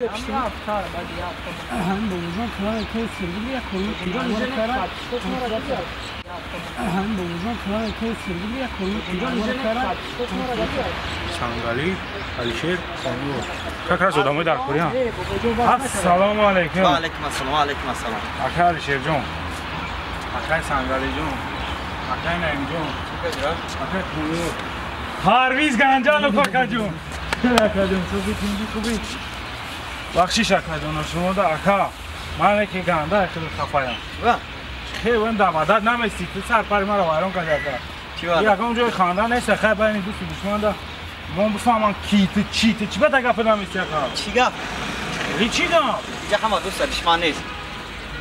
Сангали, Алишер, как раз одамои дар Корея. Ассалому алайкум. Ва алайкум ассалом, ва алайкум ассалом. Акай Алишерҷон, акай Сангалиҷон, акай Наимҷон, акай Хунур, Парвиз Ганҷанов акаҷон. Акаҷон, суби тинҷи хуби. Бахшиш акаҷон, шумо да ака. Ман ки ганда хеле хафаям. Хеле да мадад намести, ту сарпари маро вайрон карди ака. Ягон ҷои ханда нест, хай байни дӯсту душман да. Ман бифаҳмам ки ту чӣ, ту чӣ ба гапа намести ака? Чӣ гап? Чӣ гап? Инҷа ҳама дӯсту душман нест.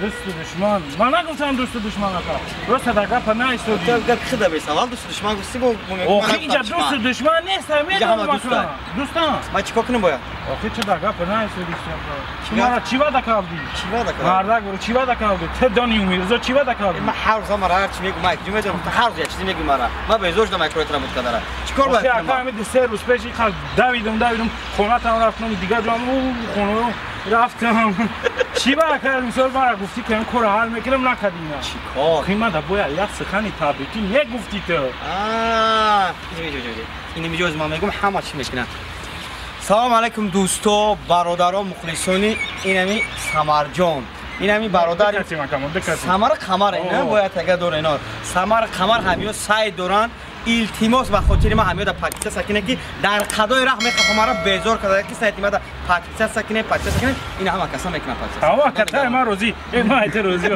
Дӯсту душман. Ман нагуфтам дӯсту душман ака. Просто да гапа наистоди. Ту гап худа бес. Аввал дӯсту душман гуфти бо. Охи инҷа дӯсту душман нест, медонам ака. Дӯстан. Ман чӣ кор кунам бояд? Охи чӣ да гапа наистоди ака. Ту мара чӣ ваъда кардӣ? Чӣ ваъда кардам? Мардак буру чӣ ваъда кардӣ? Ту донӣ Мирзо чӣ ваъда кардӣ? Ман ҳар рӯз мара ҳар чӣ мегӯм, ман ҷумъа медонам, ту ҳар рӯз як чизе мегӯӣ мара. Ман безор шудам як корро буд кардара. Чӣ кор бояд кунам? Ака ҳамин се рӯз пеш ин давидам, хонатам рафтам, дигар ҷо хона рафтам. Чӣ ба ака мисол мара гуфтӣ ки ин корро ҳал мекунам, накардӣ ина. Чӣ кор? Охи ман да бояд як сухани табрикӣ мегуфтӣ ту. Ин миҷоз ман мегӯм ҳама чӣ мекунанд. Салом алайкум дӯсто, бародаро, мухлисони инами Самарҷон. Инами бародар Самар Қамар ина бояд ага дора ино. Самар Қамар ҳамиё сай доранд. Илтимос ба хотири ма ҳамиё да патиса сакине ки дар қадои раҳ мехоҳам мара безор карда ки сайти ма да патиса сакине, патиса сакине. Ина ҳама каса мекунад патиса. Ҳама ката ма розӣ. Э ма айта розӣ.